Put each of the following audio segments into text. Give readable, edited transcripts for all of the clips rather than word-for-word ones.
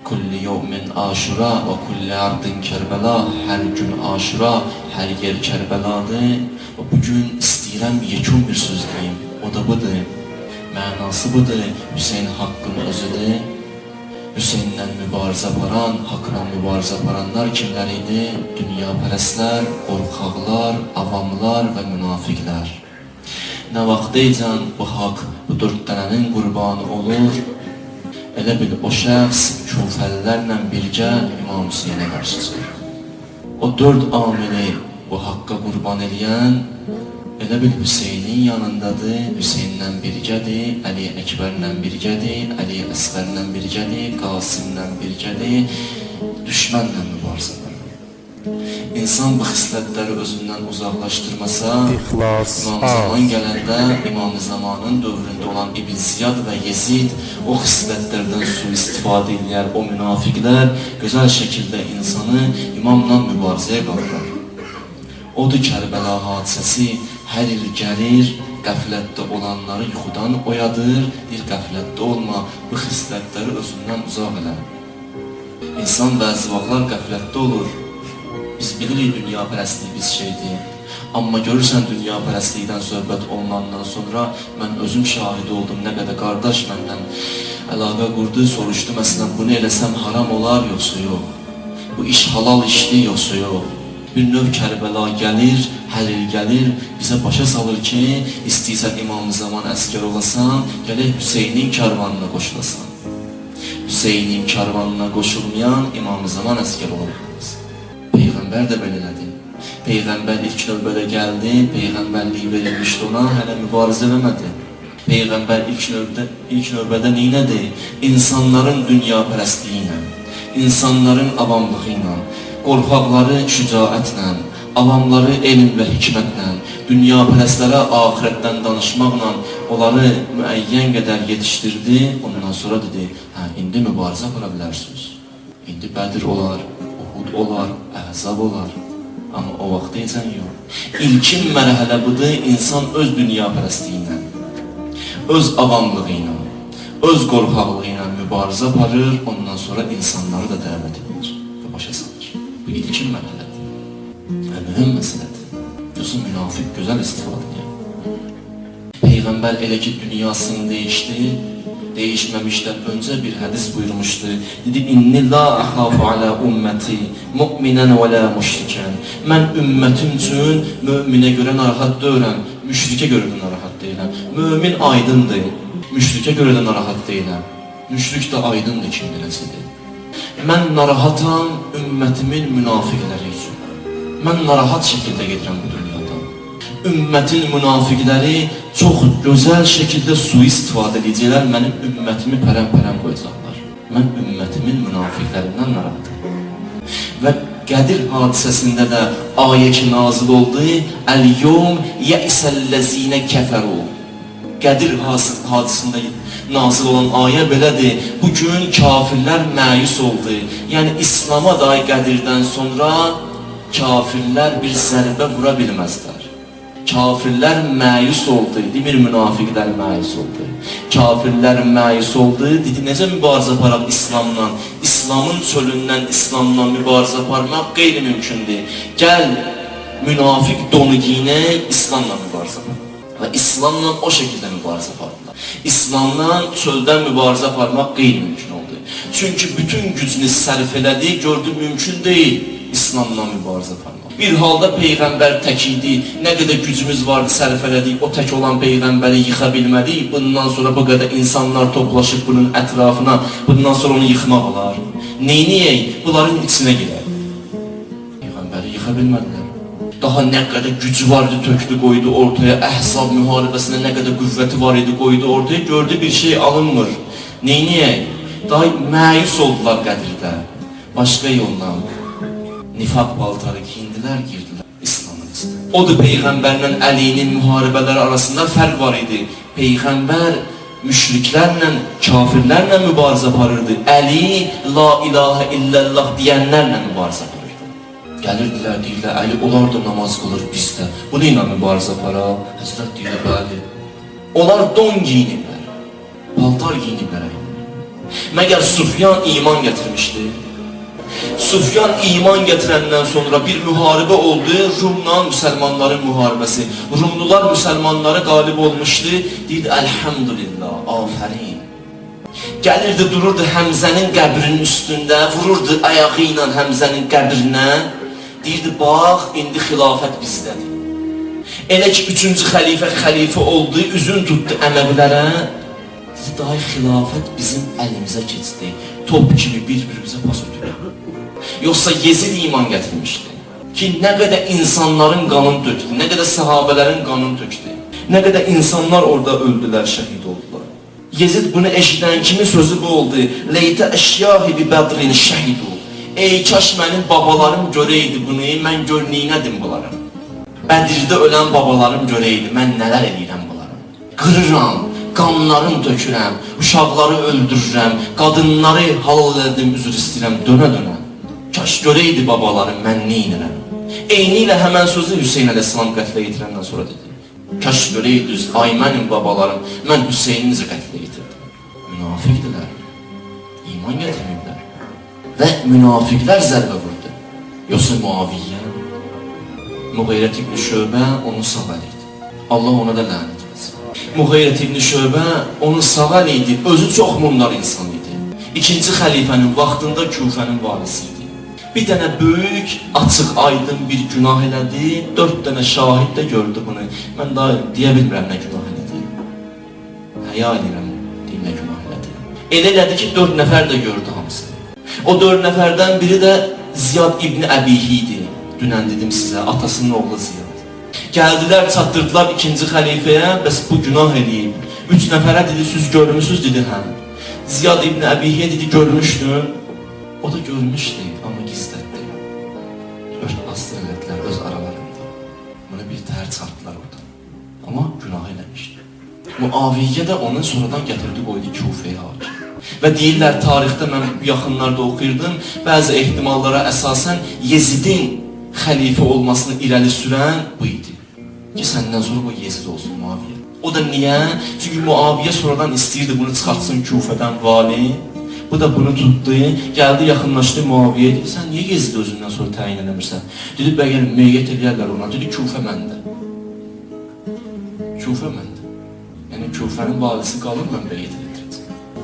Kulli yevmin aşura və kulli ardın Kərbəla. Hər gün aşura, hər yer Kərbəladır. Və bugün istəyirəm yekun bir söz deyim. O da budur. Mənası budur. Hüseyn haqqın özüdür. Hüseynlə mübarizə aparan, haqla mübarizə aparanlar kimlər idi? Dünyapərəstlər, qorxaqlar, avamlar və münafiqlər. Nə vaxtaycan bu haqq bu dörd dənənin qurbanı olur, elə bil o şəxs küfəlilərlə birgə İmam Hüseynə qarşı çıxır. O dörd amili bu haqqa qurban eləyən, elə bil Hüseynin yanındadır, Hüseynlə birgədir, Əli Əkbərlə birgədir, Əli Əsqərlə birgədir, Qasimlə birgədir, düşmənlə mübarizə aparır. İnsan bu xislətləri özündən uzaqlaşdırmasa, İxlas İmam az. Zaman gələndə İmam Zamanın dövründə olan İbn Ziyad və Yezid o xislətlərdən sui-istifadə eləyər, o münafiqlər gözəl şəkildə insanı imamla mübarizəyə qaldırar. Odur Kərbəla hadisəsi hər il gəlir, qəflətdə olanları yuxudan oyadır, deyir qəflətdə olma, bu xislətləri özündən uzaq elə. İnsan bəzi vaxtlar qəflətdə olur. Biz bilirik dünyapərəstlik biz şeydir. Amma görürsən dünyapərəstlikdən söhbət olunandan sonra mən özüm şahid oldum, nə qədər qardaş məndən əlaqə qurdu, soruşdu, məsələn, bunu eləsəm haram olar yoxsa yox? Bu iş halal işdir yoxsa yox? Bir növ Kərbəla gəlir, hər il gəlir, bizə başa salır ki, istəyirsən İmam Zaman əskər olasan, gələk Hüseynin karvanına qoşulasan. Hüseynin karvanına qoşulmayan İmam Zaman əskər ola bilməz. Peyğəmbər də belə elədi. Peyğəmbər ilk növbədə gəldi, peyğəmbərlik verilmişdi ona, hələ mübarizə eləmədi. Peyğəmbər ilk növbədə neynədi? İnsanların dünyapərəstliyi ilə, insanların avamlığı ilə, qorxaqları şücaətlə, avamları elm və hikmətlə, dünyapərəstlərə axirətdən danışmaqla onları müəyyən qədər yetişdirdi. Ondan sonra dedi, hə, indi mübarizə apara bilərsiniz. İndi Bədir olar, Uhud olar, Əhzab olar. Amma o vaxtaycan yox. İlkin mərhələ budur, insan öz dünyapərəstliyi ilə, öz avamlığı ilə, öz qorxaqlığı ilə mübarizə aparır, ondan sonra insanları da dəvət edir və başa salır. Bu ilkin mərhələdir. Və mühüm məsələdir. Yoxsa münafiq gözəl istifadə edir. Peyğəmbər elə ki dünyasını dəyişdi, değişməmişdən öncə bir hədis buyurmuşdu. Dedi, İnni la əxafu alə ümməti mu'minən və la müşrikən. Mən ümmətim üçün möminə görə narahat deyiləm, müşrikə görə də narahat deyiləm. Mömin aydındır, müşrikə görə də narahat deyiləm. Müşrik də aydındır kimdir, nəsidir. Mən narahatam ümmətimin münafiqləri üçün. Mən narahat şəkildə gedirəm bu dünyadan. Ümmətin münafiqləri çox gözəl şəkildə sui-istifadə edəcəklər, mənim ümmətimi pərən-pərən qoyacaqlar. Mən ümmətimin münafiqlərindən narahatım. Və Qədir hadisəsində də ayə ki nazil oldu, Əl-yevm yəisəl-ləzinə kəfəru. Qədir hadisəsində nazil olan ayə belədir. Bugün kafirlər məyus oldu. Yəni İslam'a dair Qədirdən sonra kafirlər bir zərbə vura bilməzlər. Kafirlər məyus oldu, demir münafiqlər məyus oldu. Kafirlər məyus oldu, dedi necə mübarizə aparaq İslamla? İslamın çölündən İslamla mübarizə aparmaq qeyri-mümkündür. Gəl münafiq donu giyinək, İslamla mübarizə aparaq. Və İslamla o şəkildə mübarizə apardılar. İslamla çöldən mübarizə aparmaq qeyri-mümkün oldu. Çünki bütün gücünü sərf elədi, gördü mümkün deyil İslamla mübarizə aparmaq. Bir halda Peyğəmbər tək idi, nə qədər gücümüz vardı sərf elədik, o tək olan Peyğəmbəri yıxa bilmədik. Bundan sonra bu qədər insanlar toplaşıb bunun ətrafına, bundan sonra onu yıxmaq olar. Neyniyək? Bunların içinə girək. Peyğəmbəri yıxa bilmədilər. Daha nə qədər gücü var idi, tökdü, qoydu ortaya. Əhzab müharibəsində nə qədər qüvvəti var idi, qoydu ortaya. Gördü bir şey alınmır. Neyniyək? Daha məyus oldular Qədirdə. Başqa yolla nifaq paltarı giyindilər, girdilər İslamın içinə. Odur Peyğəmbərlə Əlinin müharibələri arasında fərq var idi. Peyğəmbər müşriklərlə, kafirlərlə mübarizə aparırdı. Əli la ilahə illallah deyənlərlə mübarizə aparırdı. Gəlirdilər, deyirlər, Əli onlar da namaz qılır, biz də. Bunu ilə mübarizə aparaq. Həzrət deyirlər, bəli. Onlar don giyiniblər, paltar giyiniblər. Məgər Sufyan iman gətirmişdi? Sufyan iman gətirəndən sonra bir müharibə oldu, Rumla müsəlmanların müharibəsi. Rumlular müsəlmanlara qalib olmuşdu. Deyirdi, əlhəmdülillah, afərin. Gəlirdi, dururdu Həmzənin qəbrinin üstündə, vururdu ayağı ilə Həmzənin qəbrinə. Deyirdi, bax, indi xilafət bizdədir. Elə ki, üçüncü xəlifə xəlifə oldu, üzün tutdu Əməvilərə. Dedi, day xilafət bizim əlimizə keçdi. Top kimi bir-birimizə pas ötürür. Yoxsa Yezid iman gətirmişdi. Ki, nə qədər insanların qanını tökdü, nə qədər səhabələrin qanını tökdü, nə qədər insanlar orada öldülər, şəhid oldular. Yezid bunu eşidən kimi sözü bu oldu. Leytə əşyahi bi bədrin şəhidu. Ey kaş mənim babalarım görəydi bunu, mən gör neynədim bunlara. Bədirdə ölən babalarım görəydi, mən nələr eləyirəm bunlara. Qırıram, qanlarını tökürəm, uşaqları öldürürəm, qadınları halal elədim, üzr istəyirəm, dönə-dönə. Kaş görəydi babalarım, mən neynirəm. Eyni ilə həmən sözü Hüseyin əleyhissalam qətlə yetirəndən sonra dedi. Kaş görəydiniz, ay mənim babalarım, mən Hüseyni necə qətlə yetirdim. Münafiqdilər, iman gətirməyiblər. Və münafiqlər zərbə vurdu. Yoxsa Muaviyyə, Muğeyrət İbn Şöbə onu sağ eləydi. Allah ona da lənət etsin. Muğeyrət İbn Şöbə onu sağ eləydi, özü çox mundar insan idi. İkinci xəlifənin vaxtında Küfənin valisi idi. Bir dənə böyük, açıq, aydın bir günah elədi, 4 dənə şahid də gördü bunu. Mən daha deyə bilmirəm nə günah elədi. Həya eləyirəm, deyim nə günah elədi. Elə elədi ki, 4 nəfər də gördü hamısını. O 4 nəfərdən biri də Ziyad İbni Əbihi idi. Dünən dedim sizə, atasının oğlu Ziyad. Gəldilər, çatdırdılar ikinci xəlifəyə, bəs bu günah eləyib. 3 nəfərə dedi, siz görmüsünüz, dedi, hə. Ziyad İbni Əbihiyə dedi, görmüşdün. O da görmüşdü, amma gizlətdi. Örtbasdır elədilər öz aralarında. Bunu bir təhər çıxartdılar oradan. Amma günah eləmişdi. Muaviyyə də onu sonradan gətirdi, qoydu Küfəyə hakim. Və deyirlər, tarixdə mən bu yaxınlarda oxuyurdum, bəzi ehtimallara əsasən Yezidin xəlifə olmasını irəli sürən bu idi. Ki, səndən sonra bu Yezid olsun Muaviyyə. O da niyə? Çünki Muaviyyə sonradan istəyirdi bunu çıxartsın Küfədən vali. Bu da bunu tutdu, gəldi yaxınlaşdı Muaviyyə, dedi, sən niyə Yezidi özündən sonra təyin eləmirsən? Dedi, bəyər meyyət eləyərlər ona, dedi, Küfə məndə. Küfə məndə. Yəni Küfənin valisi qalır, mən beyyət eləyirəm.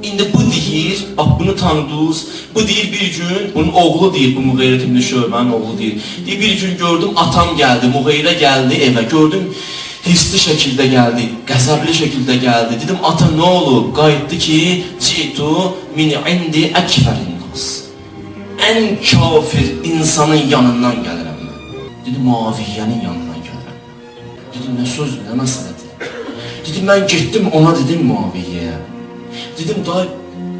İndi bu deyir, bax bunu tanıdınız, bu deyir bir gün, bunun oğlu deyir, bu Muğeyrət İbn Şöbənin oğlu deyir. Deyir, bir gün gördüm, atam gəldi, Muğeyrə gəldi evə, gördüm, hirsli şəkildə gəldi, qəzəbli şəkildə gəldi. Dedim, ata nə olub? Qayıtdı ki, citu min indi əkfərin nas. Ən kafir insanın yanından gəlirəm mən. Dedi, Muaviyyənin yanından gəlirəm. Dedim, nə sözdür, nə məsələdir? Dedim, mən getdim ona, dedim Muaviyyəyə. Dedim, day,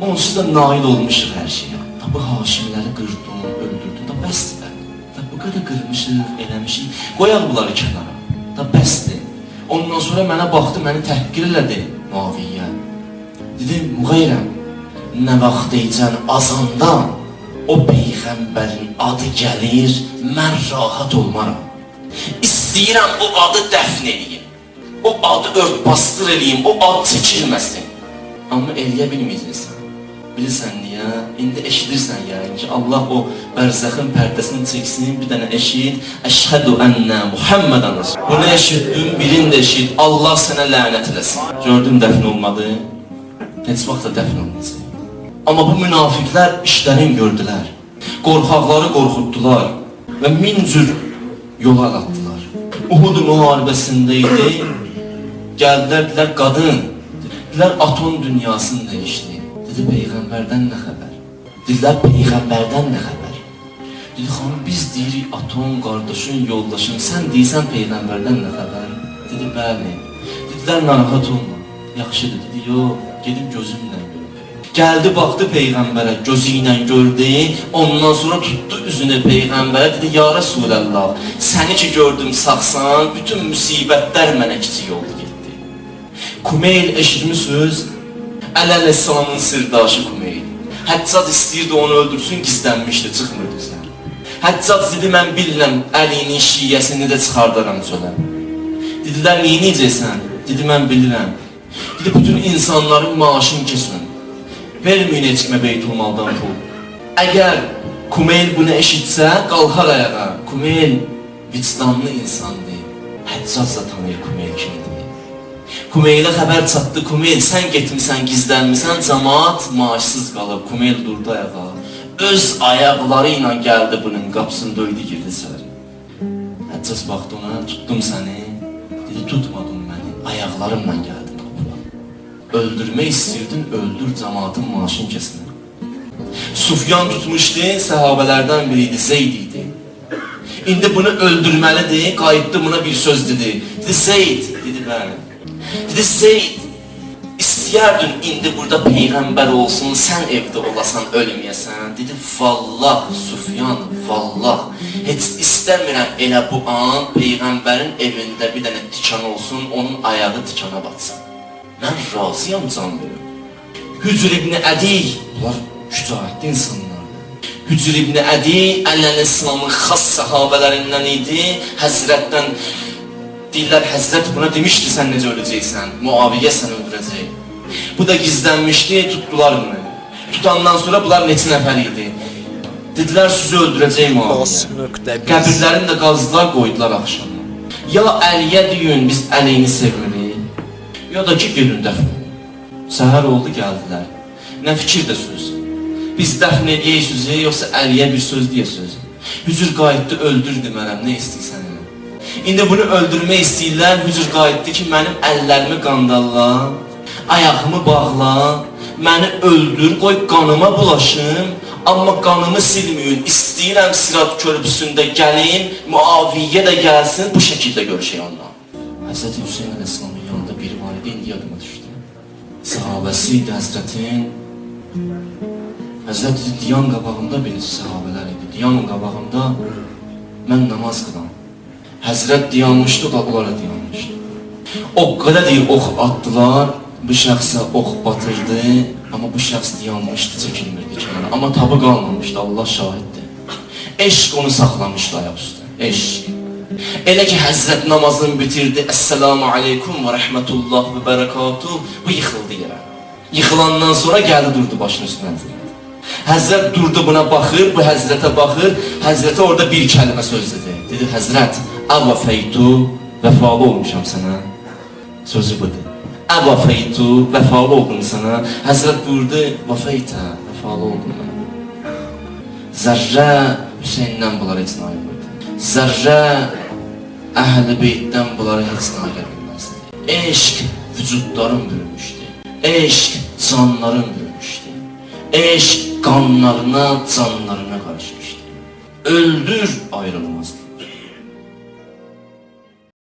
onsuz da nail olmuşuq hər şeyə. Da bu Haşimiləri qırdın, öldürdün, da bəsdir də. Da bu qədər qırmışıq, eləmişik. Qoyaq bunları kənara. Da bəsdir. Ondan sonra mənə baxdı, məni təhqir elədi Muaviyyə. Dedim, Muğeyrəm, nə vaxt deyəcən azanda o peyğəmbərin adı gəlir, mən rahat olmaram. İstəyirəm o adı dəfn eləyim. O adı örtbasdır eləyim, o ad çəkilməsin. Amma eləyə bilməyəcəksən. Bilirsən niyə? İndi eşidirsən yəqin ki, Allah o bərzəxin pərdəsini çəksin, bir dənə eşit. Əşhədu ənnə Muhammedən Rasul. Bunu eşitdin, birini də eşit. Allah sənə lənət eləsin. Gördüm dəfn olmadı. Heç vaxt da dəfn olmayacaq. Amma bu münafiqlər işlərini gördülər. Qorxaqları qorxutdular və min cür yola atdılar. Uhud müharibəsində idi. Gəldilər, dedilər, qadın. Dedilər, atom dünyasını dəyişdi. Dedi, peyğəmbərdən nə xəbər? Dedilər, peyğəmbərdən nə xəbər? Dedi, xanım, biz deyirik atom, qardaşın, yoldaşın, sən deyirsən peyğəmbərdən nə xəbər? Dedi, bəli. Dedilər, narahat olma. Yaxşıdır. Dedi, yox, gedib gözümlə görüm. Gəldi, baxdı peyğəmbərə, gözü ilə gördü. Ondan sonra tutdu üzünü peyğəmbərə, dedi, ya Rəsulallah, səni ki gördüm sağsan, bütün müsibətlər mənə kiçik oldu getdi. Kumeyl eşitmişsiniz? Əli əleyhissalamın sirdaşı Kumeyl. Həccac istəyirdi onu öldürsün, gizlənmişdi, çıxmırdı sən. Həccac dedi, mən bilirəm Əlinin şiyyəsini də çıxardaram çölə. Dedilər, neyniyəcəksən? Dedi, mən bilirəm. Dedi, bütün insanların maaşını kesin. Verməyin heç kimə Beytülmaldan pul. Əgər Kumeyl bunu eşitsə, qalxar ayağa. Kumeyl vicdanlı insandır. Həccac da tanıyır Kumeyl kimdir. Kumeylə xəbər çatdı, Kumeyl sən getmisən, gizlənmisən, cəmaat maaşsız qalıb. Kumeyl durdu ayağa. Öz ayaqları ilə gəldi bunun qapısını döydü, girdi içəri. Həccac baxdı ona, tutdum səni. Dedi, tutmadın məni, ayaqlarımla gəldim qapıya. Öldürmək istəyirdin, öldür, cəmaatın maaşını kəsmə. Sufyan tutmuşdu, səhabələrdən biri idi, Zeyd idi. İndi bunu öldürməlidir, qayıtdı buna bir söz dedi. Dedi, Zeyd, dedi, bəli. Dedi, Zeyd, istəyərdin indi burada peyğəmbər olsun, sən evdə olasan, ölməyəsən. Dedi, vallah, Sufyan, vallah, heç istəmirəm elə bu an peyğəmbərin evində bir dənə tikan olsun, onun ayağı tikana batsın. Mən razıyam can verim. Hücr ibn Ədi, bunlar şücaətli insanlardır. Hücr ibn Ədi, Əleyhisselamın xas səhabələrindən idi. Həzrətdən deyirlər, Həzrət buna demişdi, sən necə öləcəksən, Muaviyə səni öldürəcək. Bu da gizlənmişdi, tutdular bunu. Tutandan sonra bunlar neçə nəfər idi? Dedilər, sizi öldürəcək Muaviyə. Qəbirlərini də qazdılar, qoydular axşama. Ya Əliyə deyin, biz Əlini sevmirik, ya da ki, gedin dəfn olun. Səhər oldu, gəldilər. Nə fikir də söz? Biz dəfn eləyək sözü, yoxsa Əliyə bir söz deyə söz? Hücur qayıtdı, öldürdü mənəm, nə istəyirsən elə? İndi bunu öldürmək istəyirlər, Hücur qayıtdı ki, mənim əllərimi qandalla, ayağımı bağla, məni öldür, qoy qanıma bulaşım, amma qanımı silməyin, istəyirəm Sirat körpüsündə gəlim, Muaviyə də gəlsin, bu şəkildə görüşək onunla. Həzrəti Hüseyin Əleyhisselamın yanında biri var idi, indi yadıma düşdü. Sahabəsi idi Həzrətin. Həzrət dedi, diyan qabağında bir neçə sahabələr idi. Diyanın qabağında mən namaz qılam. Həzrət dayanmışdı, o da onlara dayanmışdı. O qədər deyir, ox atdılar, bu şəxsə ox batırdı, amma bu şəxs dayanmışdı, çəkilmirdi kənara. Amma tabı qalmamışdı, Allah şahiddir. Eşq onu saxlamışdı ayaq üstə, eşq. Elə ki, Həzrət namazını bitirdi, Əssəlamu aleykum və rəhmətullah və bərəkatuh, bu yıxıldı yerə. Yıxılandan sonra gəldi, durdu başının üstünə Həzrət. Həzrət durdu buna baxır, bu Həzrətə baxır, Həzrətə orada bir kəlmə söz dedi. Dedi, Həzrət, əvəfeytu, vəfalı olmuşam sənə. Sözü budur. Əvəfeytu, vəfalı oldum sənə. Həzrət buyurdu, vəfeytə, vəfalı oldum mən. Zərrə Hüseyndən bunlara heç nail olurdu. Zərrə əhl-i beytdən bunlara heç nail bilməzdi. Eşq vücudların bürümüşdü. Eşq canların bürümüşdü. Eşq qanlarına, canlarına qarışmışdı. Öldür ayrılmazdılar.